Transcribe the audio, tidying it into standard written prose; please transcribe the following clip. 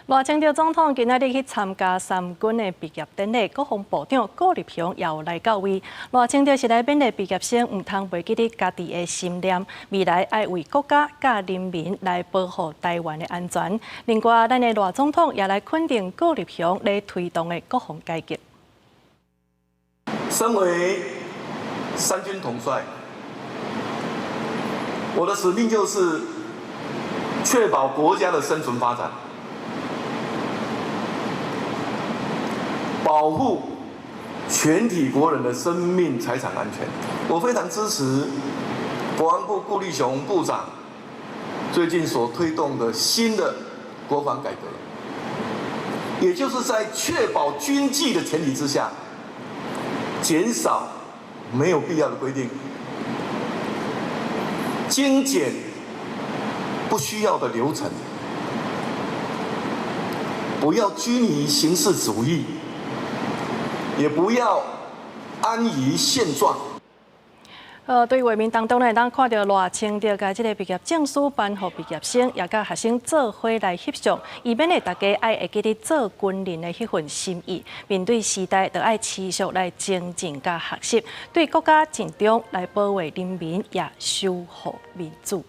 賴清德總統今仔日去參加三軍的畢業典禮，國防部長顧立雄也有來到位。賴清德是來勉勵畢業生，毋通袂記得家己的信念，未來愛為國家佮人民來保護台灣的安全。另外，咱的賴總統也來肯定顧立雄咧推動的國防改革。身為三軍統帥，我的使命就是確保國家的生存發展，保護全體國人的生命財產安全。我非常支持國防部顧立雄部長最近所推動的新的國防改革，也就是在確保軍紀的前提之下，減少沒有必要的規定，精簡不需要的流程，不要拘泥於形式主義，也不要安於現狀。對畫面當中呢，咱看著賴清德共這个畢業證書頒予畢業生，也佮學生做伙來翕相，伊勉勵大家愛會記得做軍人的彼份心意，面對時代，就愛持續來精進佮學習，對國家盡忠來保衛人民，也守護民主。